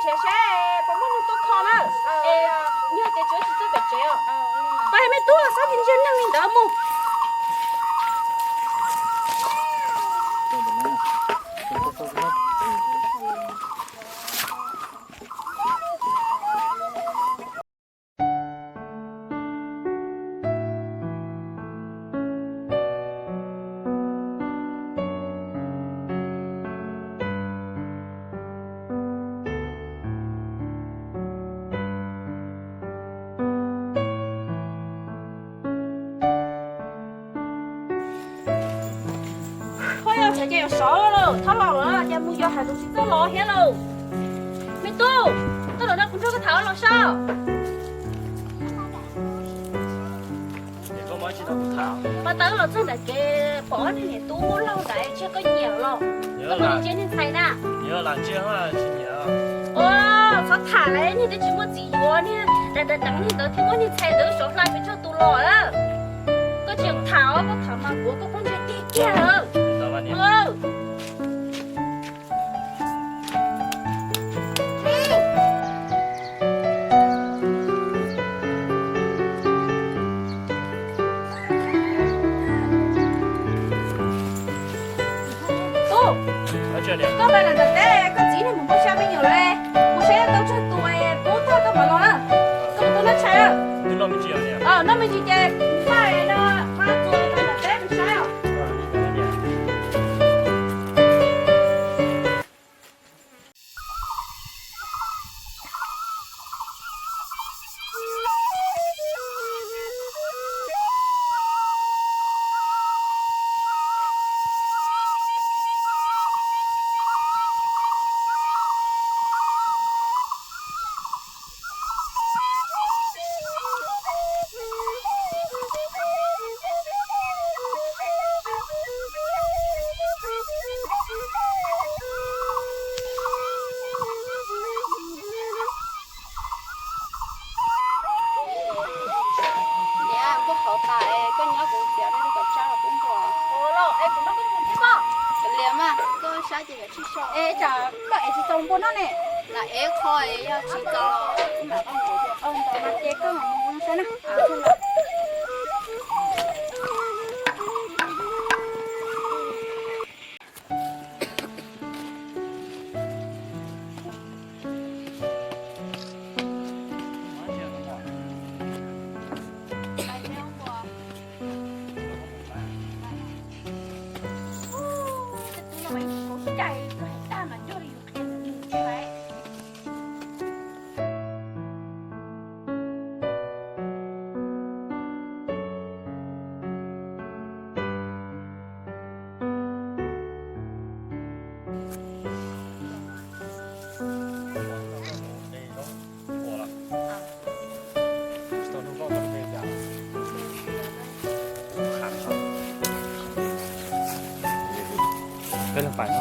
Saib puas muaj neeg tuaj kho na. Es yog tias tsis txawj pem tsev os. Pab me tub, txhob cia ntsiag neeg li ntawd mus. Ho yog tseem ces yuav sov lawm, thab los lawm ces mus yos hais tus tsis txawj los thiab lauj. Me tub, koj los no kuv nrog koj tham los saib. Pas tas los txog ntawm kev pom ob niag niam tub muaj laug ntawd, tsiaj koj nyiam los? Koj puas ntsia niag ntxhais na? Ua, txhob tham lawm, niag twb tsis muaj txiv yuav, niag deev deev niag ntawd thiab muab niag ntxhais ntawd sov hla pes tsawg tus los lawm. Koj tsis tham os, koj tham mas kuv koj kub ntsia tiag tiag lawm. Tub, koj pais ntawm teb, koj txiv neej mus npau xya me nyuam lawm, mus saib tau tsawg tus pub tag koj mam los na. Koj mus tua noj tshais. Noj me ntsis ces npaj no, npaj txuas rau ntawm teb mus saib os. Niam, npua hauv tas es koj nyob kuv txiav rau kom tsab los pub npua. Ua los es kuv nrog koj mus thiab koj. Kav liam mas, koj sab ces yuav tsis so. Es tsam koj ev tsis tau npua noj ne. Lam ev qho es yog tsis tau los ntawm koj mus. Ntawd mas ces koj mam mus saib na. Peb leeg pais no.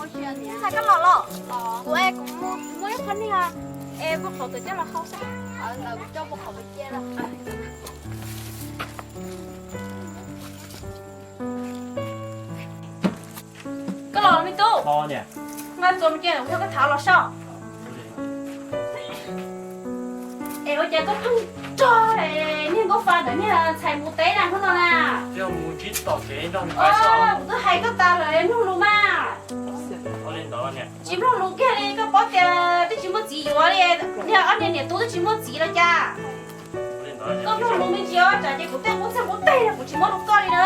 Ntxhais, koj los los? Kuv es kuv muaj ib qho niag es puag qhov twg coj los hau xwb. Ntawd kuv coj puag qhov twg cia los. Koj los me tub. Nqa txuas mus cia kuv nrog koj tham los saib. Es ua cas koj pheej nrog niag Nkauj Fa ntawm niag ntxhais mus teb na hnub no na? Kuv twb hais koj tas lawm, mloog lus mas. Tsis mloog lus kiag li, koj paub tias twb tsis muaj txiv yuav li, niag ob niag niam tub twb tsis muaj txiv los cas? Koj mloog lus me ntsis os, tsam ces kuv tej qub txeeg qub teg kuv tsis muab rau koj li na.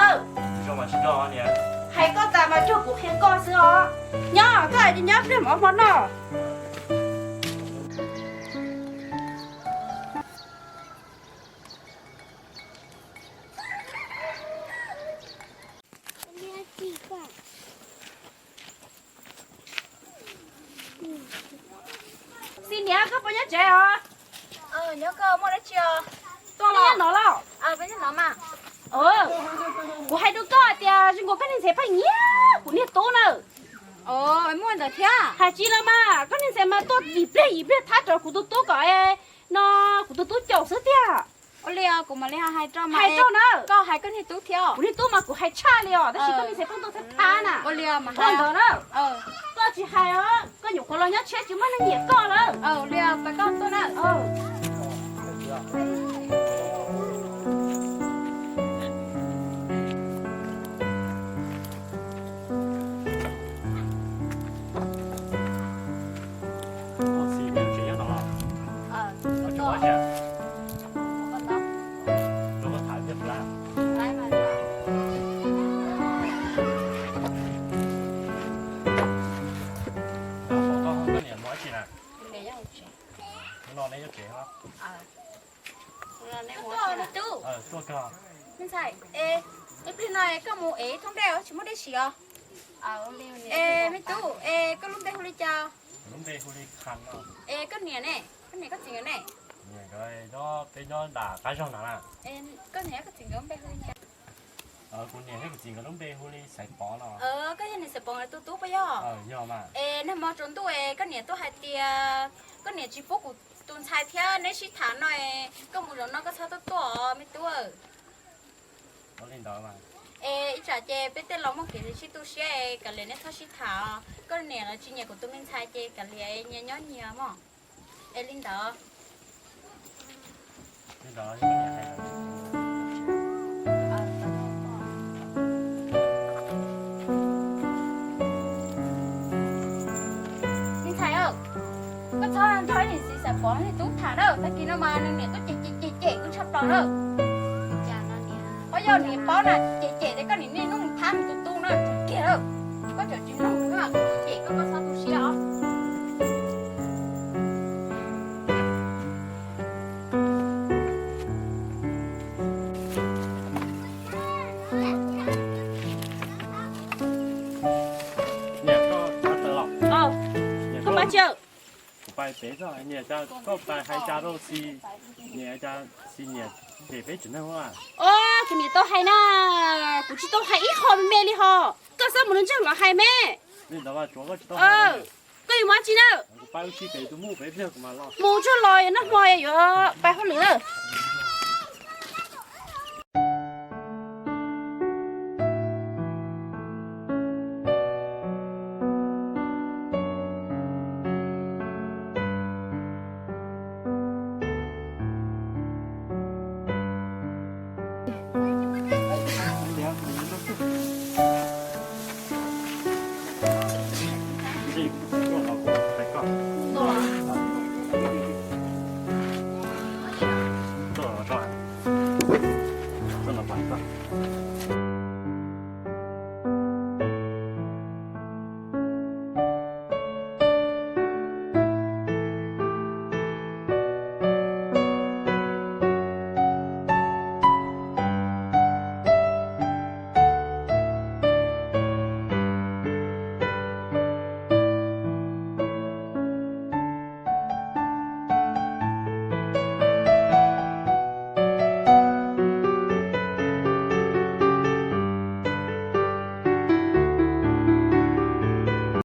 Hais koj tas mas cuag kuv qhia koj xwb os. Nyob koj hais tias nyob pliag mov hmo noj. Xis niam, koj puas nyob tsev os? Nyob, koj muaj dab tsi os? Koj nyob no los? Kuv hais rau koj hais tias zoo nkaus koj niag ntxhais pheej nyiag kuv niag tub na. Muaj ntawd thiab? Hais tsis los mas, koj niag ntxhais mas tuaj yim pliag yim pliag thab rau kuv tus tub kom no, kuv tus tub caum xwb tiag. Ua li os, kuv mam li hais rau mas. Hais rau na. Koj hais koj niag tub thiab? Kuv niag tub mas kuv hais tshaj li os, tab sis koj niag ntxhais pheej tuaj thab thab na. Ua li os, mas hais ntawd na. Koj tsis hais os, koj nyuam qhuav los nyob tshiab tsis muaj neeg nyiam koj lawm. Ua li os, pab koj tuaj na. Me ntxhais, ib pliag no koj mus ev thoob dej tsis muaj dej siv os. Es me tub, es koj lub npe hu li cas? Es koj niam ne? Koj niam koj txiv nkawd ne? Koj niam koj txiv nkawd lub npe hu li Xaiv Pov no. Koj yog niam Xaiv Pov nkawd tus tub puas yog? Es nag hmo tsaus ntuj es koj niam tuaj hais tias koj niam tsis pub kuv tus ntxhais thiab neb sib tham no, koj mus zaum no koj txhob tuaj tuaj os me tub. Es ib tsam ces peb tej laus muaj kev sib tu siab, kav liam neb txhob sib tham os. Koj niam los tsis nyiam kuv tus me ntxhais ces kav liam nyias nyob nyias mog. Es li ntawd. Me ntxhais, koj txhob nrog niam txiv Xaiv Pov niag tub tham na, tag kis no mas nws niam tuaj cem cem cem cem koj tshaj plaws na. Ho yog niam paub na, cem cem ces koj niam niaj hnub mus thab nws tus tub na, tsum kiag lawm. Koj tseem tsis mloog, cem koj, koj txhob tu siab os. Niam, koj tawm los. Koj pab tsis? Kuv pais pem txog, niam, koj pais hais cas rau Xis niam, cas Xis niam cem peb tsev neeg ua? Os, kuv niam tau hais na, kuv tsis tau hais ib qho me me li hos, koj xav mus nrog ntsej los hais me. Koj yuav mus dab tsi na? Mus tsuag los nag hmo yuav pais hauj lwm na.